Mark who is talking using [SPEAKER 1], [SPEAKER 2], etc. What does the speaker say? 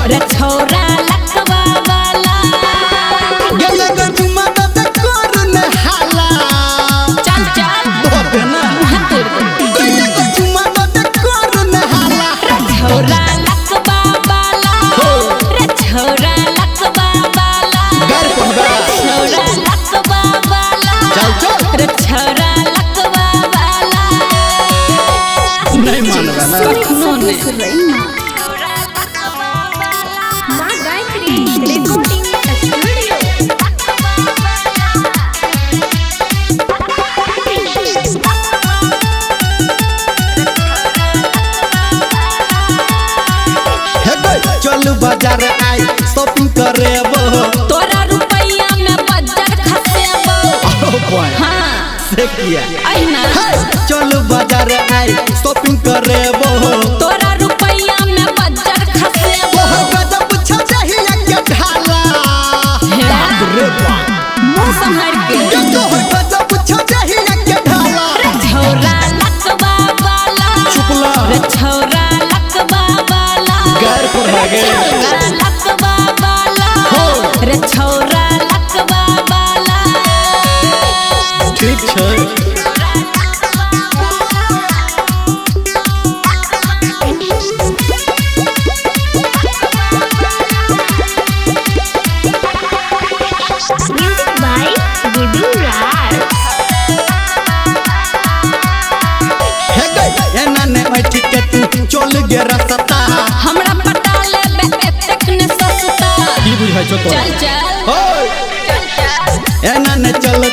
[SPEAKER 1] रे छौरा लकवा वाला।
[SPEAKER 2] गेले गो चुमा दे कर न हाला।
[SPEAKER 1] चल चल
[SPEAKER 2] धोते ना।
[SPEAKER 1] मुँह तोड़ दे।
[SPEAKER 2] गेले गो चुमा दे कर न हाला।
[SPEAKER 1] रे छौरा लकवा वाला।
[SPEAKER 2] हो।
[SPEAKER 1] रे छौरा लकवा वाला।
[SPEAKER 2] गैर पढ़बा।
[SPEAKER 1] रे छौरा लकवा वाला।
[SPEAKER 2] चल चल।
[SPEAKER 1] रे छौरा लकवा वाला।
[SPEAKER 2] नहीं मानबा ना।
[SPEAKER 1] कखनो नहीं।
[SPEAKER 3] माँ गायत्री रिकॉर्डिंग स्टूडियो।
[SPEAKER 2] हे गो चल बाजार आई शॉपिंग करेबो।
[SPEAKER 1] तोरा रुपैया में बजर खसेबो।
[SPEAKER 2] Oh boy.
[SPEAKER 1] हाँ।
[SPEAKER 2] से किया।
[SPEAKER 1] अहिना।
[SPEAKER 2] हे चल बाजार आई शॉपिंग करेबो।
[SPEAKER 1] तोरा रुपैया में बजर खसेबो।
[SPEAKER 2] तोहर गजब छजहिया के ढाला।
[SPEAKER 1] हे।
[SPEAKER 2] बाप रे बाप।
[SPEAKER 1] मुँह सम्हार के।
[SPEAKER 2] के तोहर गजब छजहिया के ढाला।
[SPEAKER 1] रे छौरा लकवा वाला।
[SPEAKER 2] चुपला।
[SPEAKER 1] रे छौरा लकवा वाला।
[SPEAKER 2] गैर पढ़ा
[SPEAKER 1] रे
[SPEAKER 2] गे।
[SPEAKER 1] छौरा लकवा वाला।
[SPEAKER 2] हो।
[SPEAKER 1] रे छौरा लकवा वाला।
[SPEAKER 2] ठीक छै।
[SPEAKER 3] म्यूजिक बाय गुड्डू राज।
[SPEAKER 2] हे गई एना ने ऐठी के तू चल गे रसता।
[SPEAKER 1] हमरा पटा लेबे एतेक ने सस्ता।
[SPEAKER 2] की बुझाइ छौ तोरा?
[SPEAKER 1] चल चल।
[SPEAKER 2] होय।
[SPEAKER 1] चल चल।
[SPEAKER 2] एना ने चल